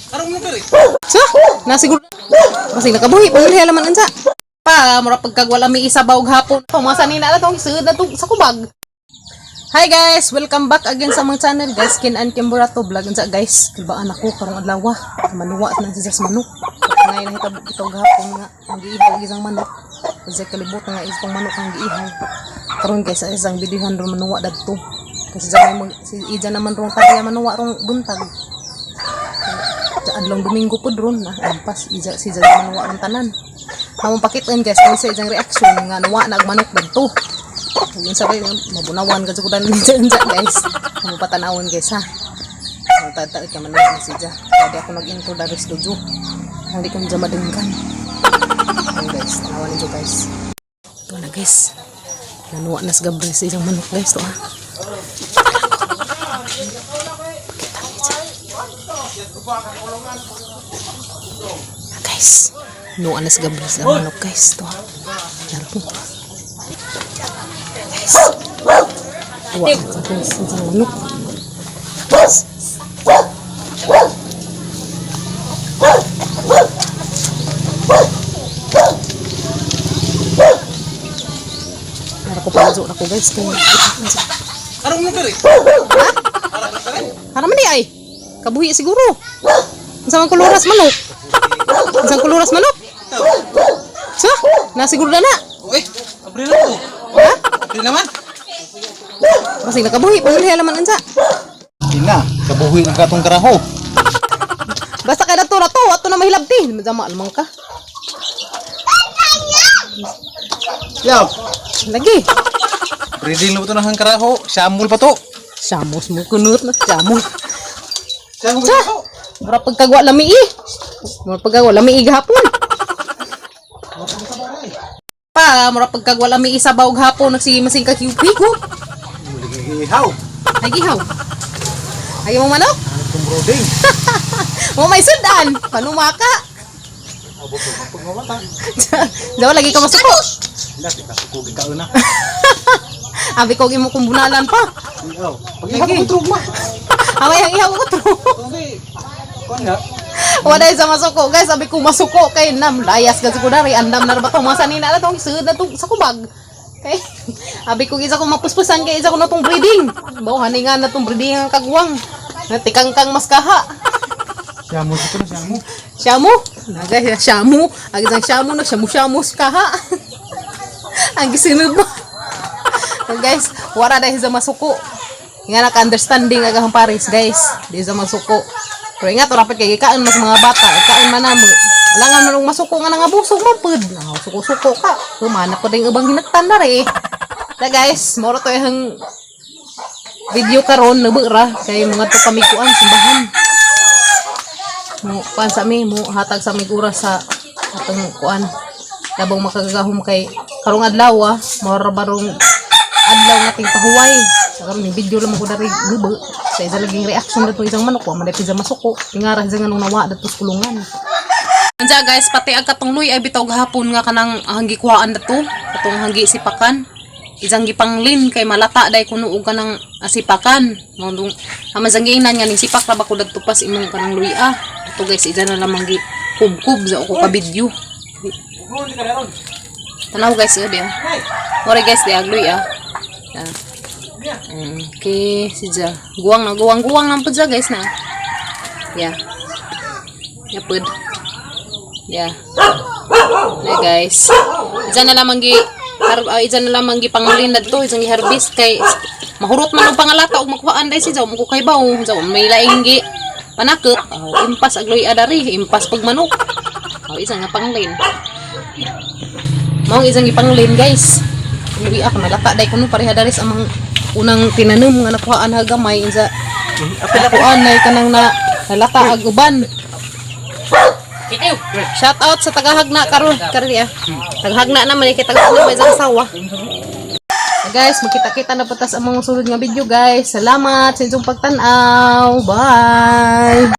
Karong mo diri. Sa, nasiguro. Kasi nakabuhi, pangulih laman unsa. Pa, mura pagkagwala may isa og hapon. Pamasa ni na tong sud na tong sa kubag. Hi guys, welcome back again sa among channel guys, Kin and Kimburato vlog unsa guys. Kilbaan ako karong adlaw, manuwa na si Jas manok. Ngay nahitabo kita og hapon nga ang giihaw og isang manok. Kasi kalibot nga isang manok ang giihaw. Karon guys, sa isang videohan ron manuwa dadto. Kasi dyan may si ija naman rong tagiya manuwa rong buntag. Sa adlong Domingo po ron na ampas ija si ija manuwa rong tanan. Among pakitaan guys, ang sa ijang reaction nga nuwa na og manok dadto. Ug unsa ba yun, mabunawan ka jud unsa unsa guys. Amo patanawon guys ha. Ang tata ka man na si Ja. Pwede ako mag-intro dari studio. Hindi ko dyan madunggan. Ayun guys, tanawan ninyo guys. Ito na guys. Nanuwa na si Gabriel sa isang manok guys to ha. Pakita ni siya. Ah, guys, nuwa na si Gabriel sa isang manok guys to ha. Laro. Guys. Nuwa na si Gabriel sa isang manok. Guys. Nara ko pa na ko guys. Kaya, Karong mo diri. Haraman di ay. Kabuhi siguro. Unsa man kuluras manok? Unsang kuluras manok? Sa? Nasiguro na na. Uy, Abril na to. Ha? Abril naman. Basig nakabuhi, pangulih laman unsa. Ina, kabuhi ng katong karaho. Basta kay dato rato, ato na mahilabti. Madama lamang ka. Yaw. Lagi. Breeding na ba to ng karaho? Samul pa to. Samos mo kunot na samos. Samul Sa? pa to. Mura pagkagwa lami eh. Mura pagkagwa lami eh gahapon. Pa, mura pagkagwa lami isa ba og hapon nagsige masing ka QP ko. Ihaw. Ay gihaw. Ay mo manok. Itong brooding. Mo may sudan. Panumaka. Abot ko pag mamata. Daw lagi ka masuko. Ila kita suko gikaon na. Abi ko imo kung bunalan pa. Ihaw. Pag ihaw ko trugma. Amay ang ihaw ko tro. Okay. Kuan nga. Wala sa masuko guys, abi ko masuko kay nam layas ka siguro dari andam na ba to masa ni na tong sud na tong sa kubag. Kay abi ko isa ko mapuspusan kay isa ko na tong breeding. Bao haningan na tong breeding ang kagwang. Natikang kang maskaha. Siamo dito na siamo. Siamo? Naga siamo. Ang isang siamo na siamo siamo kaha. Ang gisunod mo. So guys, wala dahil sa masuko. Nga naka-understanding agahang pares guys. Di sa masuko. Pero ingat, rapit kay ikaon mas mga bata. Ikaon man namo. Alangan man og masuko nga nangabusog man pud. Ah, suko-suko ka. Humana ko ding ubang hinagtan na re. Da guys, moro to yung video karon nabura kay mga to kami kuan simbahan mo kuan sa mi mo hatag sa mig oras sa atong kuan labong makagagahom kay karong adlaw ah mora barong adlaw nga ting pahuway sa karon ni video lang ko dari gubo sa isa laging reaction dato isang manok wa man dapit sa masuko tingara sa nganong nawa dato sa kulungan. Anja guys, pati ang katong luy ay bitaw gahapon nga kanang hanggi kuhaan dato, katong hanggi sipakan. Isang gipanglin kay malata day kuno og kanang asipakan. Mao dong ama sang giingnan nga ning sipak ra ba ko dadto pas imong kanang luy ah. Ito guys, isa na lamang gi kub-kub sa ako ka video. Tanaw guys, eh, di ah. Mora guys, di agluy ah. Ah. Okay, siya. Guwang na guwang guwang lang po siya guys na. Yeah. Yeah, pud. Yeah. Yeah, guys. Diyan na lamang gi har, ah, na lamang gi pangulin dadto, isang gi harvest kay mahurot man og pangalata og makuhaan dai si jaw mo kay baw, jaw may laing gi panakot. Oh, impas agloy adari, impas pagmanok. Oh, isang nga panglin. Mao ang isang gipanglin guys. Luwi ako nalata dai kuno pareha dari sa amang unang tinanom nga nakuhaan ha gamay insa nakuhaan na kanang na nalata ag uban. Shout out sa tagahagna karon karon ah. Tagahagna naman kay tagahagna may isang asawa. Guys, magkita-kita na po ta sa among sunod nga video guys. Salamat sa inyong pagtan-aw. Bye.